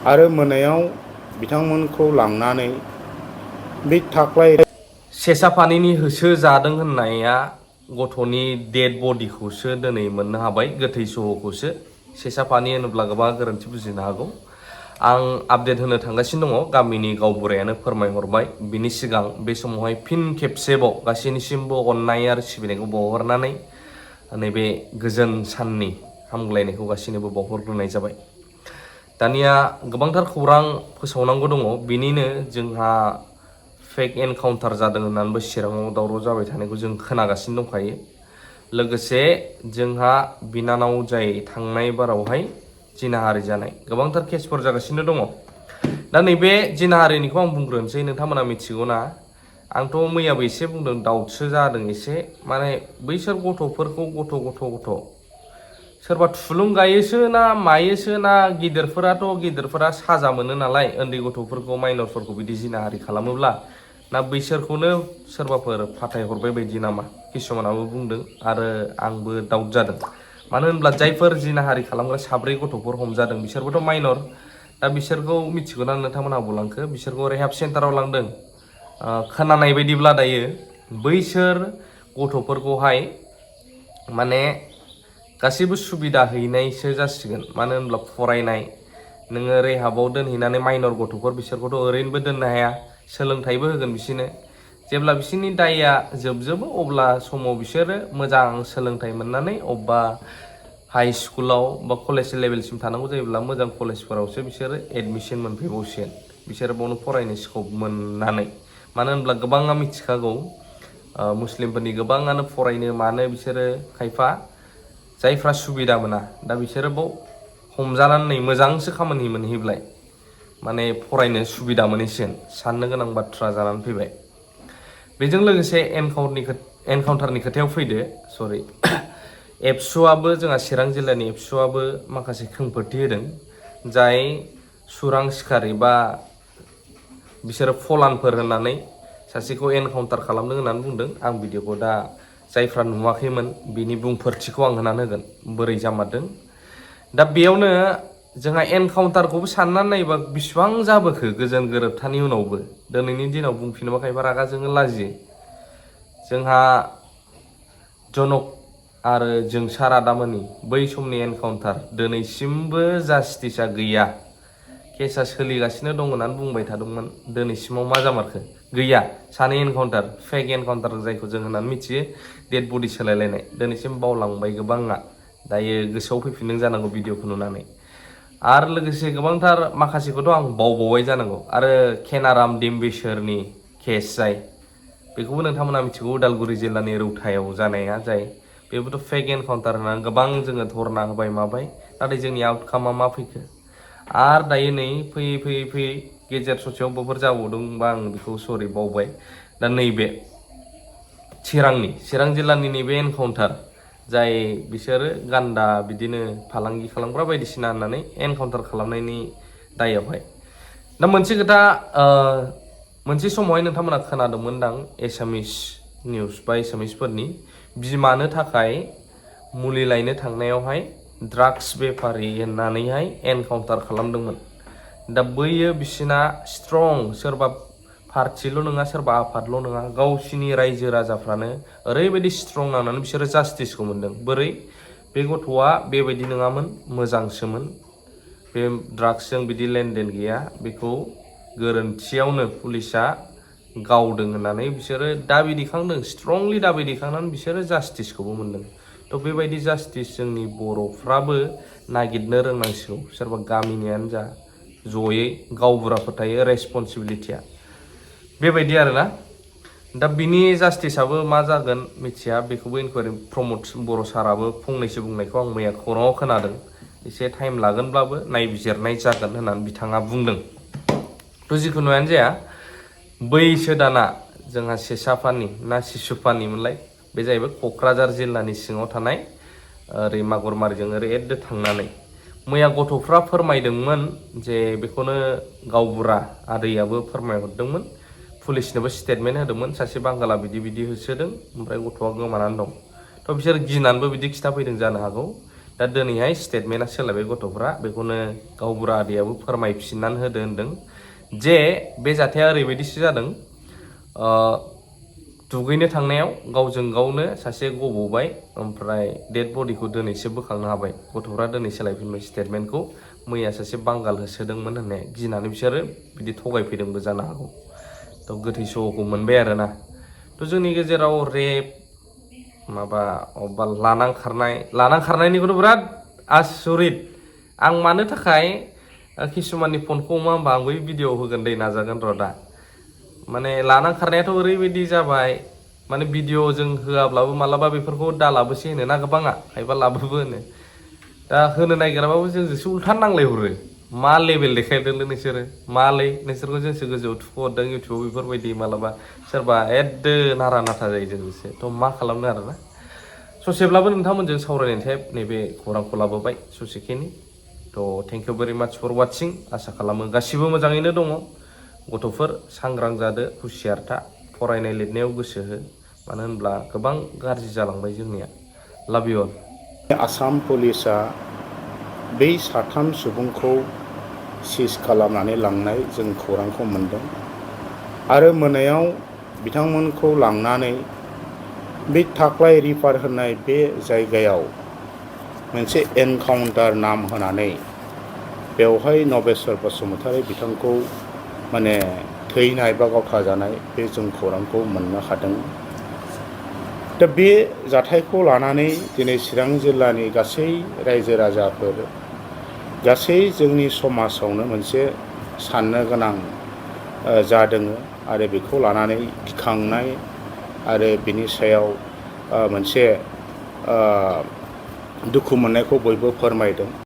आरो मोनायाव बिथांमोनखौ लांनानै बे थाख्लाय सेसाफानिनि होसो जादों होननाया गथ'नि डेड बडिखौसो दिनै मोननो हाबाय, गोथै सह'खौसो। सेसाफानि होनोब्ला गोबां गोरोन्थि बुजिनो हागौ। आं आपडेट होनो थांगासिनो दङ, गामिनि गावबुरायानो फोरमायहरबाय। बिनि सिगां बे समावहाय फिन खेबसेबाव गासैनिसिमबो अननाय आरो सिबिनायखौ बावहरनानै नैबे गोजोन साननि हामग्लायनायखौ गासैनोबो बावहरग्रोनाय जाबाय। दानिया गोबांथार खौरां फोसावनांगौ दङ। बिनिनो जोंहा फेक एनकाउन्टार जादों होननानैबो चिराङाव दावराव जाबाय थानायखौ जों खोनागासिनो दंखायो। लोगोसे जोंहा बिनानाव जाय थांनाय बारावहाय जिनाहारि जानाय गोबांथार केसफोर जागासिनो दङ। दा नैबे जिनाहारिनिखौ आं बुंग्रोनोसै, नोंथांमोना मिथिगौ ना? आंथ' मैयाबो एसे बुंदों, डाउटसो जादों एसे। माने बैसोर गथ'फोरखौ गथ' सोरबा थुलुंगायोसो ना मायोसो ना, गिदिरफोरा साजा मोनो नालाय उन्दै गथ'फोरखौ, माइनरफोरखौ बिदि जिनाहारि खालामोब्ला, ना बैसोरखौनो सोरबाफोर फाथायहरबाय बायदि नामा किसुमानाबो बुंदों। आरो आंबो डाउट जादों। मानो होनब्ला जायफोर जिनाहारि खालामग्रा 7 गथ'फोर हमजादों बिसोरबोथ' माइनर। दा बिसोरखौ मिथिगौ ना नोंथांमोनहा बुंलांखो? बिसोरखौ रेहाब सेन्टाराव लांदों। खोनानाय बायदिब्ला दायो बैसोर गथ'फोरखौहाय माने गासैबो सुबिदा हैनायसो जासिगोन। मानो होनब्ला फरायनाय, नोङो रेहाबाव दोनहैनानै माइनर गथ'फोर बिसोरखौथ' ओरैनोबो दोननो हाया, सोलोंथाइबो होगोन बिसोरनो। जेब्ला बिसोरनि दायआ जोबजोबो अब्ला समाव बिसोरो मोजां सोलोंथाइ मोननानै अबेबा हाइ स्कुलाव बा कलेज लेभेलसिम थानांगौ जायोब्ला मोजां कलेजफोरावसो बिसोरो एडमिसन मोनफैबावसिगोन, बिसोरो बावनो फरायनो स्कप मोननानै। मानो होनब्ला गोबाङा मिथिखागौ, मुस्लिमफोरनि गोबाङानो फरायनो मानो बिसोरो खायफा जायफ्रा सुबिदा मोना, दा बिसोरो बाव हमजानानै मोजांसो खामानि मोनहैबाय, माने फरायनो सुबिदा मोनहैसिगोन। साननो गोनां बाथ्रा जानानै फैबाय। बेजों लोगोसे एनकाउन्टारनि खोथायाव फैदो। एबसुआबो, जोंहा चिरां जिल्लानि एबसुआबो माखासे खेंफोरथि होदों। जाय सुरां सिखारि बा बिसोरो फलानफोर होननानै सासेखौ एनकाउन्टार खालामदों होननानै बुंदों। आं भिडिअखौ दा जायफ्रा नुवाखैमोन बिनि बुंफोरथिखौ आं होनानै होगोन, बोरै जामारदों। दा बेयावनो जोंहा एनकाउन्टारखौबो साननानै नायोबा बिसिबां जाबोखो गोजोन गोरोबथानि उनावबो। दिनैनि दिनाव बुंफिनोबा खायफा रागा जोङो, लाजियो। जोंहा जनक आरो जोंसार आदामोननि बै समनि एनकाउन्टार, दिनैसिमबो जास्टिसआ गैया। केसा सोलिगासिनो दं होननानै बुंबाय थादोंमोन। दिनैसिमाव मा जामारखो? गैया। 2 एनकाउन्टार, फेक एनकाउन्टार जायखौ जों होननानै मिथियो, डेड बडि सोलायलायनाय, दिनैसिम बावलांबाय गोबाङा। दायो गोसोआव फैफिनदों जानांगौ भिडिअखौ नुनानै। आरो लोगोसे गोबांथार माखासेखौथ' आं बावबावबाय जानांगौ। आरो केनाराम डिम्बिसरनि केस जाय, बेखौबो नोंथांमोना मिथिगौ, उदालगुरि जिल्लानि रौतायाव जानाया जाय, बेबोथ' फेक एनकाउन्टार होननानै गोबां जोङो धरना होबाय माबाय, नाथाय जोंनि आउटकामा मा फैखो? आरो दायो नै फैयै गेजेर ससेयाव बबेफोर जाबावदोंबा आं बेखौ बावबाय। दा नैबे चिरां जिल्लानि नैबे एनकाउन्टार, जाय बिसोरो गान्दा बिदिनो फालांगि खालामग्रा बायदिसिना होननानै एनकाउन्टार खालामनायनि दायावहाय। दा मोनसे खोथा, मोनसे समावहाय नोंथांमोना खोनादोंमोनदां एसामिस निउस बा एसामिसफोरनि बिमानो थाखाय मुलि लायनो थांनायावहाय ड्राग्स बेफारि होननानैहाय एनकाउन्टार खालामदोंमोन। दा बैयो बिसिना स्ट्रं, सोरबा पार्टिल' नङा, सोरबा आफादल' नङा, गावसिनि रायजो राजाफ्रानो ओरैबायदि स्ट्रं नांनानै बिसोरो जास्टिसखौ मोनदों। बोरै? बे गथ'आ बेबायदि नङामोन, मोजांसोमोन, बे ड्राग्सजों बिदि लेनदेन गैया, बेखौ गोरोन्थियावनो पुलिसा गावदों होननानै बिसोरो दाबि दैखांदों। स्ट्रंलि दाबि दैखांनानै बिसोरो जास्टिसखौबो मोनदों। थ' बेबायदि जास्टिस जोंनि बर'फ्राबो नागिरनो रोंनांसिगौ। सोरबा गामिनियानो जा, जयै गावबुराफोर थायो, रेसपन्सिबिलिटिया बेबायदि आरोना। दा बिनि जास्टिसआबो मा जागोन मिथिया, बेखौबो इनकुवारि प्रमद बर' साराबो फंनैसो बुंनायखौ आं मैया खौराङाव खोनादों। एसे टाइम लागोनब्लाबो नायबिजिरनाय जागोन होननानै बिथाङा बुंदों। थ' जिखुनुआनो जाया, बैसो दाना जोंहा सेसाफानि ना सिसुपानिमोनलाय, बे जाहैबाय क'क्राझार जिल्लानि सिङाव थानाय, ओरै मागुरमारिजों ओरै एददो थांनानै। मैया गथ'फ्रा फोरमायदोंमोन जे बेखौनो गावबुरा आदैयाबो फोरमायहरदोंमोन, पुलिसनोबो स्टेटमेन्ट होदोंमोन, सासे बांगाला बिदि होसोदों, ओमफ्राय गथ'आ गोमानानै दं। थ' बिसोर गिनानैबो बिदि खिथाफैदों जानो हागौ। दा दिनैहाय स्टेटमेन्टआ सोलायबाय गथ'फ्रा बेखौनो गावबुरा आदैयाबो फोरमायफिननानै होदो होनदों जे बे जाथाया ओरैबायदिसो जादों दुगैनो थांनायाव गावजों गावनो सासे गब'बाय ओमफ्राय डेड बडिखौ दिनैसो बोखांनो हाबाय गथ'फ्रा दिनै सोलायफिनबाय स्टेटमेन्टखौ मैया सासे बांगाल होसोदोंमोन होननाय गिनानै बिसोरो बिदि थगायफैदोंबो जानो हागौ थ' गोथै सह'खौ मोनबाय आरोना थ' जोंनि गेजेराव रेप माबा अबेबा लानां खारनायनिखौथ' बिराद आसरित आं मानो थाखाय किसुमाननि फनखौ हमा होमबा आं बै भिडिअ होगोन दै नाजागोन र' दा माने लानां खारनायाथ' ओरैबायदि जाबाय माने भिडिअ जों होआब्लाबो मालाबा बेफोरखौ दा लाबोसै होनो ना गोबाङा खायफा लाबोबो होनो दा होनो नागिराबाबो जोंजोंसो उल्था नांलायहरो मा लेभेल देखायदोंलै नोंसोरो मालै नोंसोरखौ जोंसो गोजौआव थुखोहरदों इउटुबाव बेफोरबायदि मालाबा सोरबा एददो नारा नाथा जायो जोंजोंसो थ' मा खालामनो आरोना ससेब्लाबो नोंथांमोनजों सावरायनायनिफ्राय नैबे खौरांखौ लाबोबाय ससेखिनि थ' थेंक इउ भेरि माच फर वाचिं आसा खालामो गासिबो मोजाङैनो दङ गथ'फोर सांग्रां जादो हुसियार था फरायनाय लिरनायाव गोसो हो मानो होनब्ला गोबां गाज्रि जालांबाय जोंनिया लाभ इउ अल आसाम पुलिसा बै 3 सुबुंखौ सिज खालामनानै लांनाय जों खौरांखौ मोनदों आरो मोनायाव बिथांमोनखौ लांनानै बे थाख्लाय रिभार होननाय बे जायगायाव मोनसे एनकाउन्टार नाम होनानै बेवहाय नबेस्वर बसुमतारी बिथांखौ माने थैनाय बा गावथारजानाय बे जों खौरांखौ मोननो हादों दा बे जाथायखौ लानानै दिनै चिरां जिल्लानि गासै रायजो राजाफोर गासै जोंनि समाजावनो मोनसे साननो गोनां जादों आरो बेखौ लानानै गिखांनाय आरो बिनि सायाव मोनसे दुखु मोननायखौ बयबो फोरमायदों।